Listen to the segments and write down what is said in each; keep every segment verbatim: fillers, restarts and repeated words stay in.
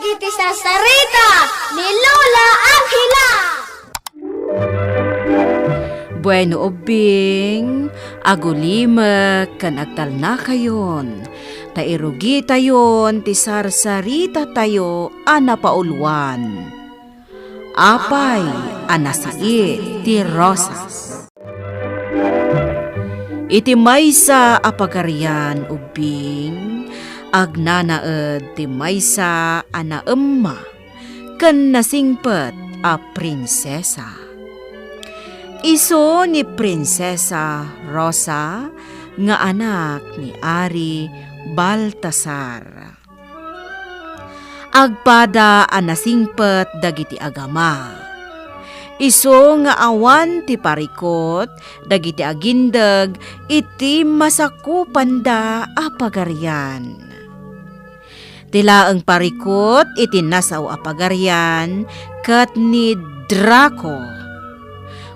Iti sarsarita ni Lola Angela. Bueno, ubbing, agulimek ken agtalnakayon, ta irugitayon ti sarsarita tayo a napauluan. Apay a nasiit ti rosas. Iti maysa a pagarian, ubbing, agnanaed ti maysa a naemma ken nasingpet a prinsesa. Isu ni Prinsesa Rosa nga anak ni Ari Baltasar. Agpada a nasingpet dagiti agama. Isu nga awan ti parikut dagiti agindeg iti masakupanda a pagarian. Ti laeng parikut iti nasao a pagarian ket ni Draco,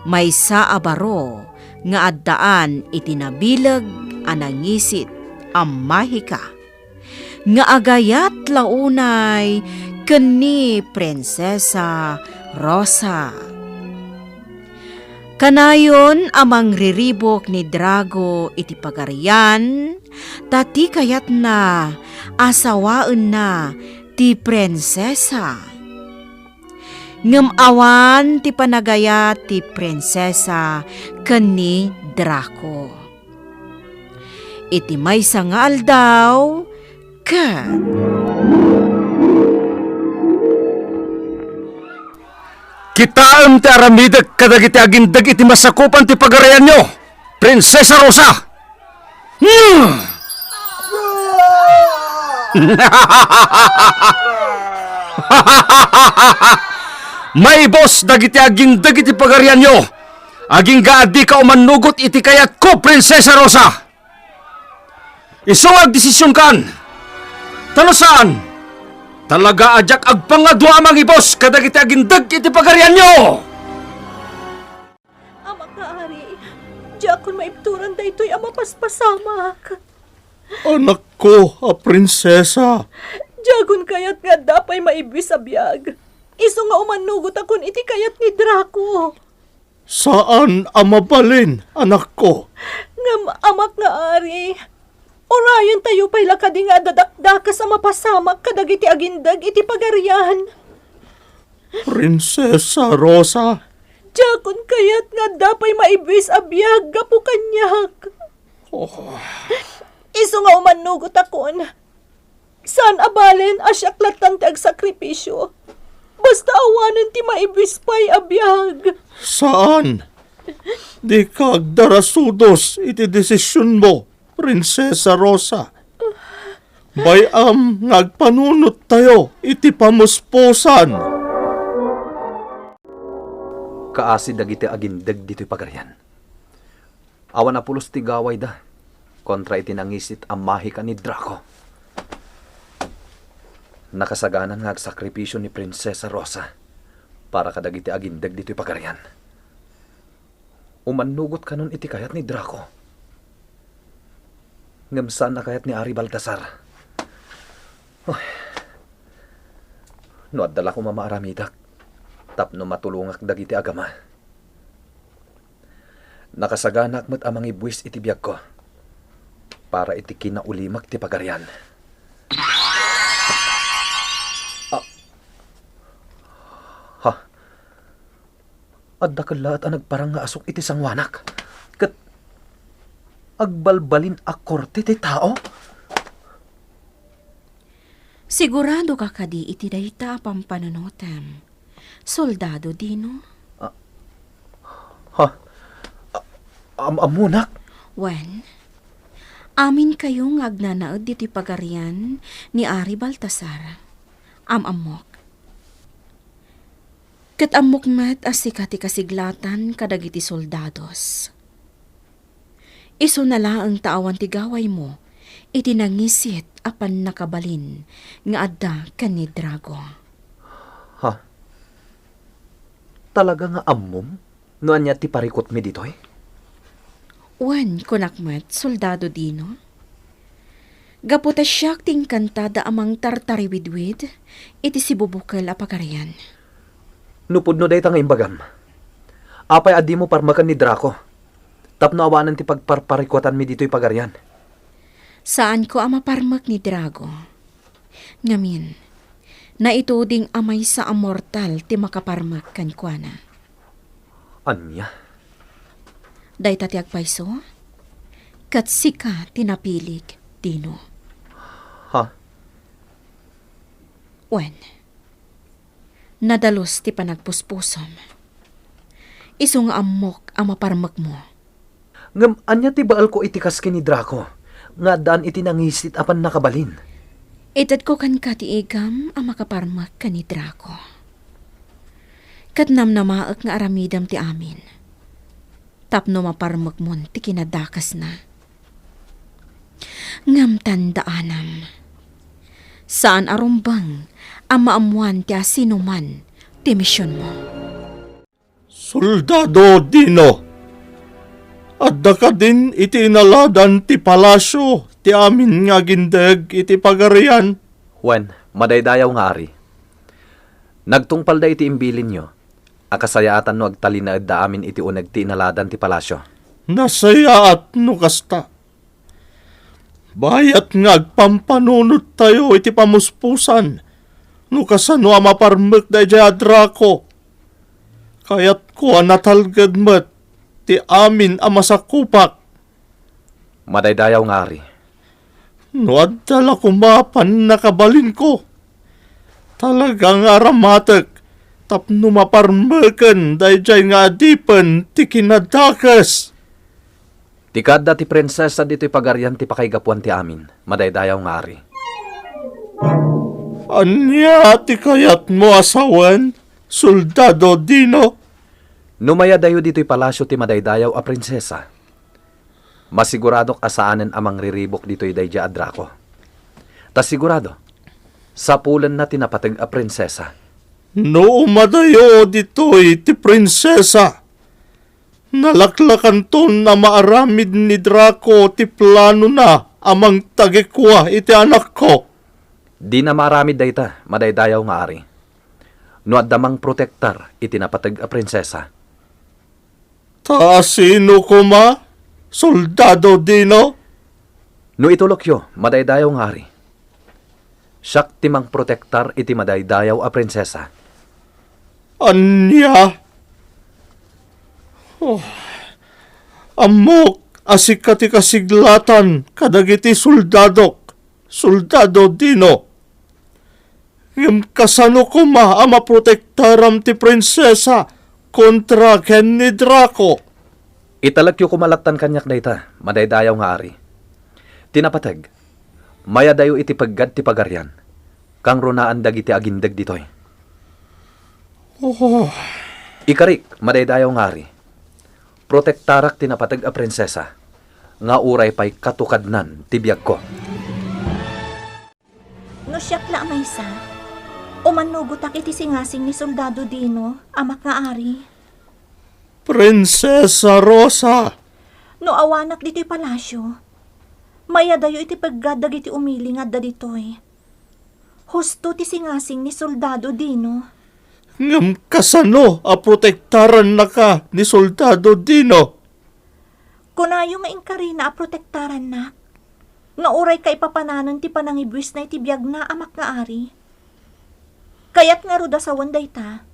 maysa a baro nga addaan iti nabileg a nangisit a mahika nga agayat la unay ken ni Prinsesa Rosa. Kanayon a mangriribuk ni Drago iti pagarian, ta ti kayatna a sawaenna ti prinsesa. Ngem awan ti panagayat ti prinsesa ken ni Draco. Iti maysa nga aldaw, ket Kitaem ti aramidek kadagiti agindeg iti masakupan ti pagarianyo, Prinsesa Rosa. Hmm. Maibus dagiti agindeg iti pagarianyo, agingga a dika umannugot iti kayatko, Prinsesa Rosa. Isu nga agdesisionkan. Ta no saan, talaga a diak agpangadua a mangibus kadagiti agindeg iti pagarianyo. Amak nga ari, diakon maibturan daytoy a mapaspasamak. Anakko a prinsesa. Diakon kayat nga adda pay maibwis a biag. Isu nga umannugotakon iti kayat ni Draco. Saan a mabalin, anakko. Ngem, amak nga ari, urayentayo pay la kadi nga adda dakdakes a mapasamak kadagiti agindeg iti pagarian. Prinsesa Rosa. Diakon kayat nga adda pay maibwis a biag gapu kaniak. Oh. Isu nga umannugotakon. Saan a balen a siak lattan ti agsakripisio. Basta awanen ti maibwis pay a biag. Saan? Dika agdarasudos iti desisionmo, Prinsesa Rosa. Bay-am nga agpanunottayo iti pamuspusan. Kaasi dagiti agindeg ditoy pagarian. Awan a pulos ti gawayda kontra iti nangisit a mahika ni Draco. Nakasaganan nga agsakripisio ni Prinsesa Rosa para kadagiti agindeg ditoy pagarian. Umannugot kanon iti kayat ni Draco. Ngem saan a kayat ni Ari Baltasar. Uy. No adda la koma maaramidak tapno matulongak dagiti agama. Nakasaganak met a mangibwis iti biagko para iti kinaulimek ti pagarian. Ah. Ha? Adda kellaat a nagparang nga asuk iti sangoanak, ket agbalbalin a korte ti tao? Sigurado ka kadi iti dayta a pampanunotem, Soldado Dino? Ah, ha? A-, am-, ammonak? Wen, aminkayo nga agnanaed ditoy pagarian ni Ari Baltasar. Am-ammok. Ket ammok met a sika ti kasiglatan kadagiti soldados. Isuna laeng ta awan ti gawaymo iti nangisit a pannakabalin nga adda ken ni Drago. Ha? Talaga nga ammom no ania ti parikutmi ditoy? Wen, kunak met, Soldado Dino. Gapu ta siak ti inkanta da a mangtartariwidwid iti sibubukel a pagarian. No pudno dayta nga imbagam, apay a dimo parmeken ni Draco tapno awanen ti pagparparikuatanmi ditoy pagarian? Saanko a maparmek ni Draco. Ngamin, naituding a maysa a mortal ti makaparmek kenkuana. Ania? Dayta ti agpayso, ket sika ti napilik, Dino. Ha? Wen, nadalus ti panagpuspusom. Isu nga ammok a maparmekmo. Ngem ania ti baelko iti kas ken ni Draco nga addaan iti nangisit a pannakabalin? Itedko kenka ti igam a makaparmek ken ni Draco. Ket namnamaek nga aramidem ti amin tapno maparmekmon ti kinadakesna. Ngem tandaanam, saan a rumbeng a maammoan ti asinoman ti misionmo. Soldado Dino, adda kadin iti inaladan ti palasio ti amin nga agindeg iti pagarian? Wen, madaydayaw nga ari. Nagtungpalda iti imbilinyo a kasayaatan no agtalinaedda amin iti uneg ti inaladan ti palasio. Nasayaat no kasta. Bayat nga agpampanunottayo iti pamuspusan no kasano a maparmek daydiay a Draco. Kayatko a natalged met ti amin a masakupak. Madaydayaw nga ari. No adda la koma pannakabalinko, talaga nga aramatek tapno maparmeken daydiay nga adipen ti kinadakes. Ti kaadda ti prinsesa ditoy pagarian ti pakaigapuan ti amin, madaydayaw nga ari. Ania ti kayatmo a sawen, Soldado Dino? No mayadayo ditoy palasio ti madaydayaw a prinsesa, masiguradok a saanen a mangriribuk ditoy daydiay a Draco. Ta sigurado, sapulenna ti napateg a prinsesa. No umadayo ditoy ti prinsesa, nalaklakanton a maaramid ni Draco ti planona a mangtagikua iti anakko. Dina maaramid dayta, madaydayaw nga ari, no adda mangprotektar iti napateg a prinsesa. Ta sino koma, Soldado Dino? No itulokyo, madaydayaw nga ari, siak ti mangprotektar iti madaydayaw a prinsesa. Ania? Oh, ammok a sika ti kasiglatan kadagiti soldadok, Soldado Dino. Ngem kasano koma a maprotektaram ti prinsesa kontra ken ni Draco? Italekyo koma lattan kaniak dayta, madaydayaw nga ari. Ti napateg, mayadayo iti peggad ti pagarian, kangrunaan dagiti agindeg ditoy. Oh. Ikarik, madaydayaw nga ari, protektarak ti napateg a prinsesa, nga uray pay katukadnan ti biagko. No siak la a maysa, umannugotak iti singasing ni Soldado Dino, amak nga ari. Prinsesa Rosa! No awanak ditoy palasio, mayadayo iti peggad dagiti umili nga adda ditoy. Husto ti singasing ni Soldado Dino. Ngem kasano a protektarannaka ni Soldado Dino? Kunayo nga inkarina a protektarannak, nga uray kaipapananen ti panangibuisna iti biagna, amak nga ari. Kayat ngarud a sawen dayta,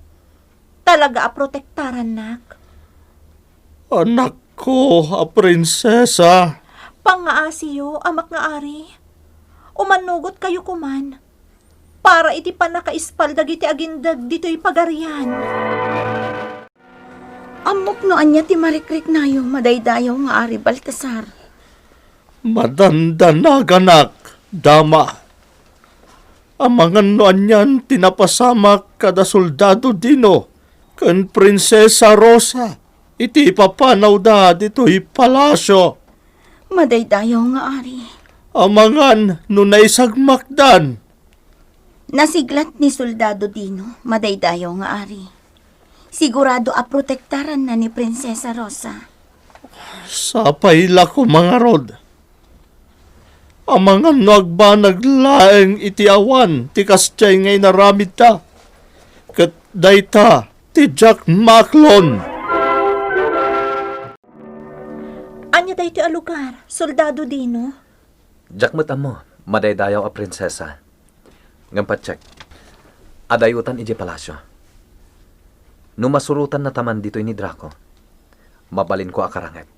talaga a protektarannak. Anakko a prinsesa. Pangngaasiyo, amak nga ari. Umannugotkayo koman para iti pannakaispal dagiti agindeg ditoy pagarian. Ammok no ania ti marikriknayo, madaydayaw nga Ari Baltasar. Madandanaganak, dama. Amangan no anian ti napasamak kada Soldado Dino ken Prinsesa Rosa iti ipapanawda ditoy palasio. Madaydayaw nga Ari. Amangan no naisagmakdan. Nasiglat ni Soldado Dino, madaydayaw nga Ari. Sigurado a protektaranna ni Prinsesa Rosa. Sapay la koma ngarud. Amangan no agbanag laeng iti awan ti kasdiay nga inaramidda. Ket dayta ti diak maaklon. Ania daytoy a lugar, Soldado Dino? Diak met ammo, madaydayaw a prinsesa. Ngem patiek, adayotan idiay palasio. No masurotanna ta man ditoy ni Draco, mabalinko a karanget,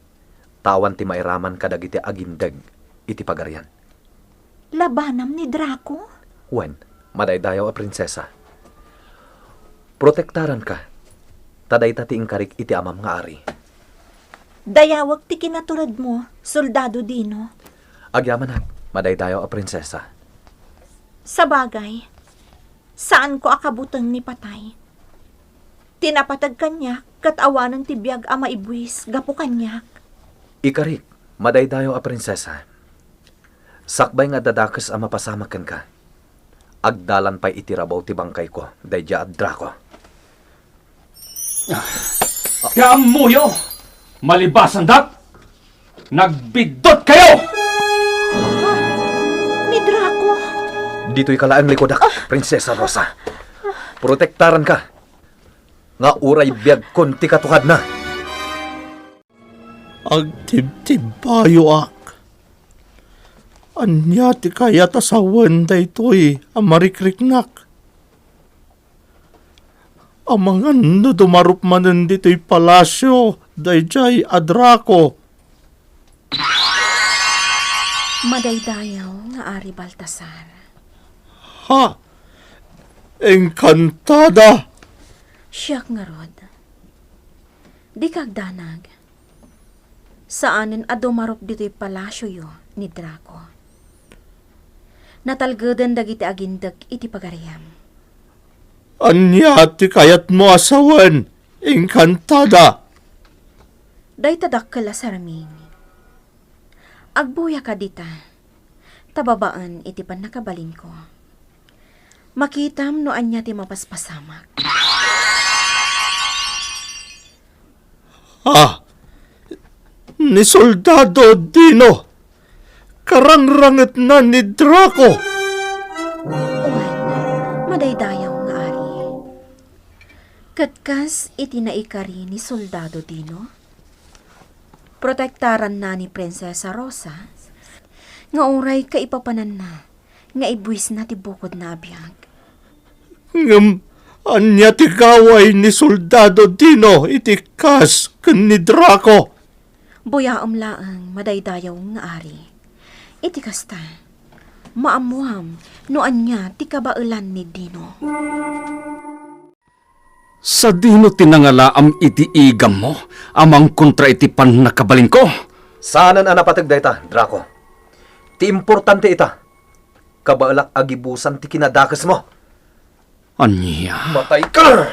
ta awan ti mairaman kadagiti agindeg iti pagarian. Labanam ni Draco? Wen, madaydayaw a prinsesa. Protektaranka, ta dayta ti inkarik iti amam nga ari. Dayawek ti kinaturedmo, Soldado Dino. Agyamanak, madaydayaw a prinsesa. Sabagay, saanko a kabuteng ni patay. Ti napateg kaniak ket awanen ti biag a maibuis gapu kaniak. Ikarik, madaydayaw a prinsesa. Sakbay nga adda dakes a mapasamak kenka, agdalan pay iti rabaw ti bangkayko daydiay a Draco. Kaya ammoyo, malibasandak, nagbiddutkayo! Ni Draco! Ditoyka laeng likudak, Prinsesa Rosa. Protektaranka, nga uray biagkon ti katukadna. Agtibtibbayoak. Ania ti kayat a sawen daytoy a marikriknak? Amangan no dumarup manen ditoy palasio daydiay a Draco. Madaydayaw nga Ari Baltasar. Ha? Encantada! Siak ngarud. Dika agdanag. Saanen a dumarup ditoy palasioyo ni Draco. Natalgeden dagiti agindek iti pagariam. Ania ti kayatmo a sawen, Encantada? Dayta dakkel a sarming. Agbuyaka dita, ta babaen iti pannakabalinko. Makitam no ania ti mapaspasamak. Ah, ni Soldado Dino! Karangrangetna ni Draco! Wen, madaydayaw nga ari. Ket kas iti naikari ni Soldado Dino, protektaranna ni Prinsesa Rosa nga uray kaipapananna nga ibuisna ti bukodna a biag. Ngem ania ti gaway ni Soldado Dino iti kas ken ni Draco? Buyaem laeng, madaydayaw nga ari. Iti kasta, maammoam no ania ti kabaelan ni Dino. Sadino ti nangalaam iti igammo a mangkontra iti pannakabalinko? Saanen a napateg dayta, Draco. Ti importante ita, kabaelak a gibusan ti kinadakesmo. Ania? Matay ka!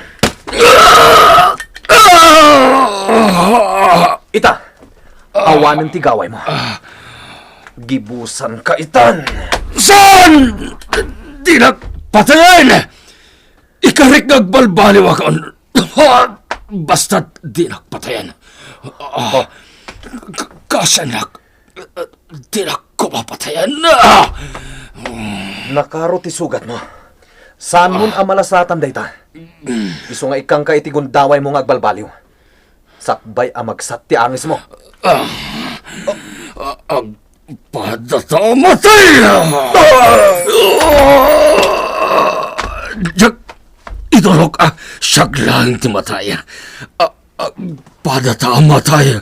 Ita, awanen ti gawaymo. Gibusan ka itan. Saan? Dinak patayen! Ikarik nga agbalbaliwakon. Basta dinak patayen. Ah, k-, kasiannak. Dinak ko papatayen. Ah! Nakaro ti sugatmo. Saanmon a malasatan dayta. Isu nga ikkangka iti gundawaymo nga agbalbaliw. Sakbay a magsat ti angesmo. Ah, ah, agpadata a matay! Diak iturok a siak laeng ti matay. Ah, agpadata a matay.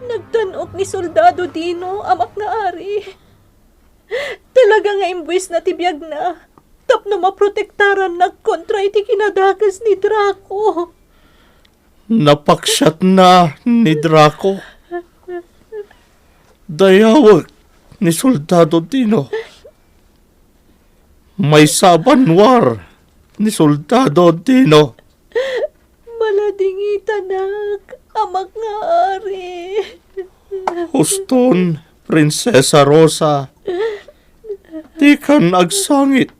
Nagtan-ok ni Soldado Dino, amak nga ari. Talaga nga imbuisna ti biagna tapno maprotektarannak kontra iti kinadakes ni Draco. Napaksiatna ni Draco. Dayawek ni Soldado Dino. Maysa a banwar ni Soldado Dino. Maladingitanak, amak nga ari. Huston, Prinsesa Rosa. Dikan agsangit.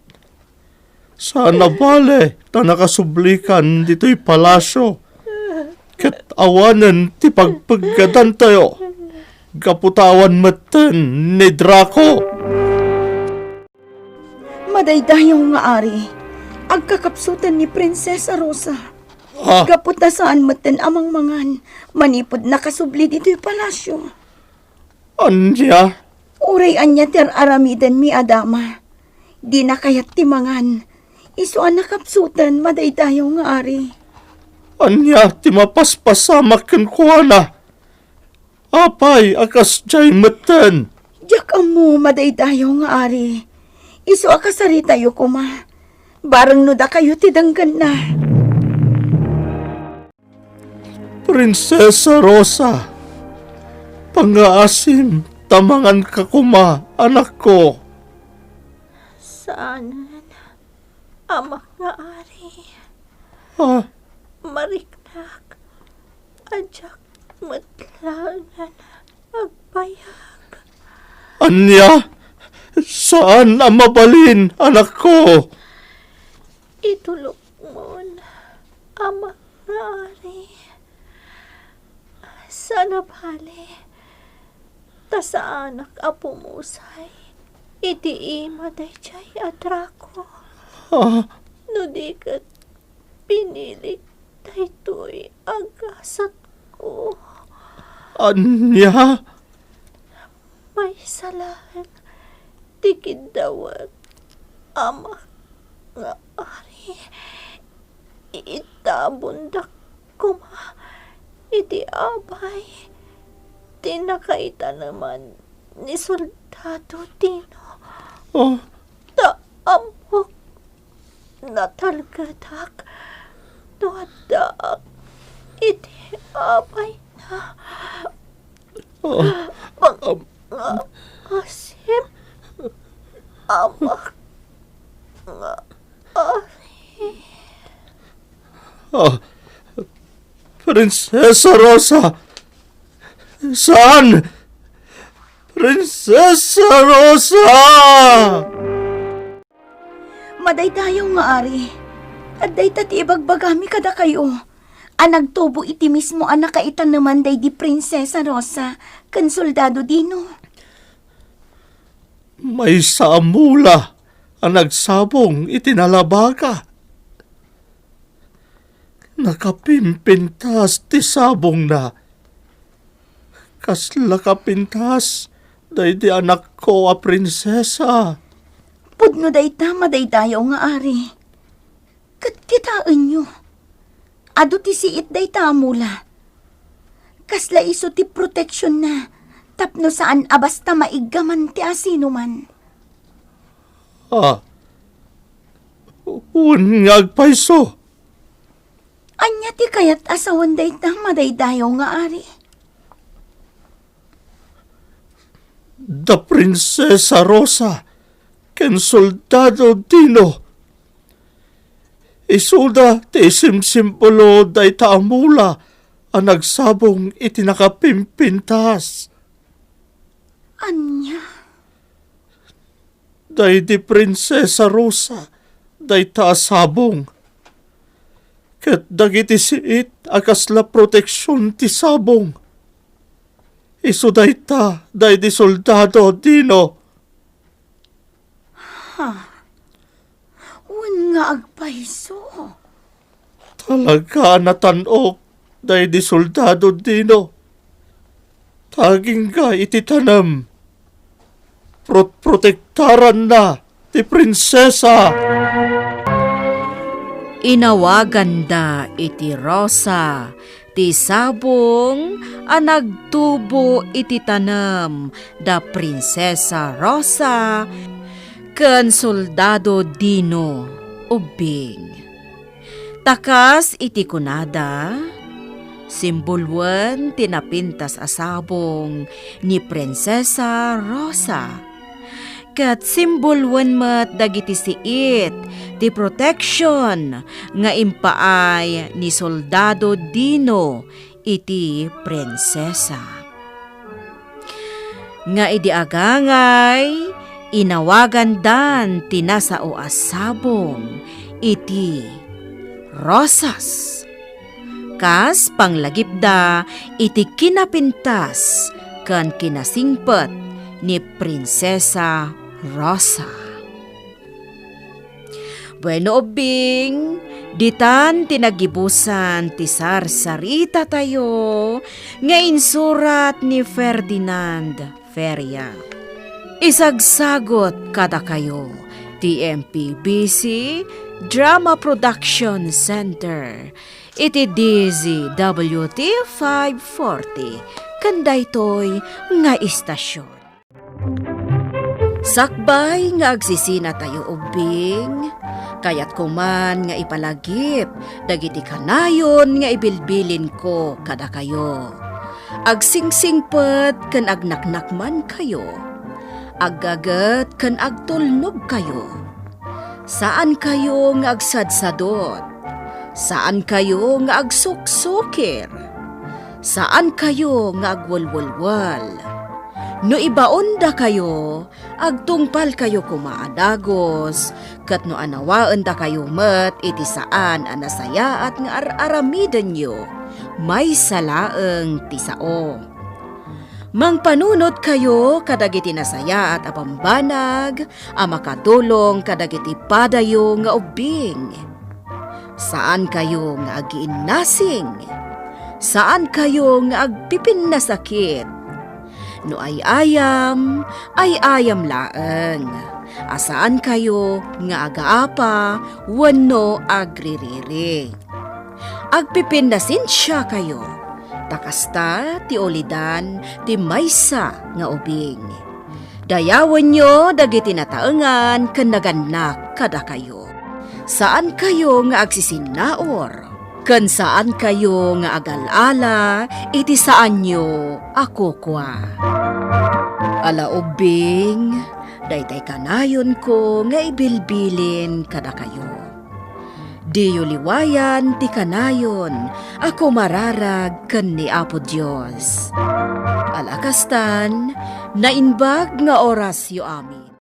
Saan a bale ta nakasublikan ditoy palasio. Ket awanen ti pagpeggadantayo, gapu ta awan metten ni Draco. Madaydayaw nga ari, agkakapsuten ni Prinsesa Rosa. Ah. Gapu ta saan metten a mangmangan manipud nakasubli ditoy palasio. Ania? Uray ania ti ar-aramidenmi a dama, dina kayat ti mangan. Isu a nakapsuten, madaydayaw nga ari. Ania ti mapaspasamak kenkuana? Apay a kasdiay metten? Diak ammo, madaydayaw nga ari. Isu a kasaritayo koma. Bareng no dakayo ti denggenna. Prinsesa Rosa, pangngaasim ta manganka koma, anakko. Saanen, amak nga ari. Ah. Mariknak a diak met laengen agbayag. Ania? Saan a mabalin, anakko. Itulokmon, amak nga ari. Saan a bale, ta saanak a pumusay iti ima daydiay a Draco. Ah. No di ket pinilik daytoy a gasatko. Ania? Maysa laeng ti kiddawek, amak nga ari. Itabondak koma iti abay ti nakaitaneman ni Soldado Dino. Oh. Ta ammok, natalgedak no addaak iti abayna. Ah, Pang-, am-, nga asim, amak nga ari. Ah, Prinsesa Rosa! Saan? Prinsesa Rosa! Madaydayaw nga ari, adda ita ti ibagbagami kadakayo a nagtubo iti mismo a nakaitaneman daydi Prinsesa Rosa ken Soldado Dino. Maysa a mula a nagsabong iti nalabaga. Nakapimpintas ti sabongna. Kasla kapintas daydi anakko a prinsesa. Pudno dayta, madaydayaw nga ari. Ket kitaenyo, adu ti siit dayta a mula. Kasla isu ti proteksionna tapno saan a basta maiggaman ti asinoman. Ah, wen nga agpayso. Ania ti kayat a sawen dayta, madaydayaw nga ari? Da Prinsesa Rosa ken Soldado Dino. Isuda ti isimsimbolo dayta a mula a nagsabong iti nakapimpintas. Ania? Daydi Prinsesa Rosa dayta a sabong. Ket dagiti siit a kasla proteksion ti sabong. Isu dayta daydi Soldado Dino. Ha? Wen nga agpayso. Talaga a natan-ok daydi Soldado Dino. Ta agingga iti tanem, prot-, protektaranna ti prinsesa. Inawaganda iti Rosa ti sabong a nagtubo iti tanem da Prinsesa Rosa ken Soldado Dino ubbing. Ta kas iti kunada, simboloen ti napintas a sabong ni Prinsesa Rosa. Ket simboloen met dagiti siit ti protection nga impaay ni Soldado Dino iti prinsesa. Nga idi agangay, inawagandan ti nasao a sabong iti Rosas. kas panglagipda iti kinapintas ken kinasingpet ni Prinsesa Rosa. Bueno, ubbing, ditan ti naggibusan ti sarsaritatayo nga insurat ni Ferdinand Feria. Isagsagot kadakayo ti M P B C Drama Production Center iti D Z W T five forty ken daytoy nga istasyon. Sakbay nga agsisinatayo ubbing, kayatko man nga ipalagip dagiti kanayon nga ibilbilinko kadakayo. Agsingsingpet ken agnaknakmankayo. Aggaget ken agtulnogkayo. Saankayo nga agsadsadot. Saankayo nga agsuksukir. Saankayo nga agwelwelwel. No ibaondakayo, agtungpalkayo koma a dagus, ket no anawaendakayo met iti saan a nasayaat nga ar-aramidenyo, maysa laeng ti sao. Mangpanunotkayo kadagiti nasayaat a bambanag a makatulong kadagiti padayo nga ubbing. Saankayo nga agiinnasing. Saankayo nga agpipinnasakit. No ay-ayam, ay-ayam laeng. A saankayo nga agaapa wenno agririri. Agpipinnasensiakayo, ta kasta ti ulidan ti maysa nga ubing. Dayawenyo dagiti nataengan ken nagannak kadakayo. Saankayo nga agsisinnaur, ken saankayo nga agal-ala iti saanyo a kukua. Ala ubbing, daytay kanayonko nga ibilbilin kadakayo. Diyo liwayan ti kanayon a kumararag ken ni Apo Dios. Ala kastan, naimbag nga orasyo amin.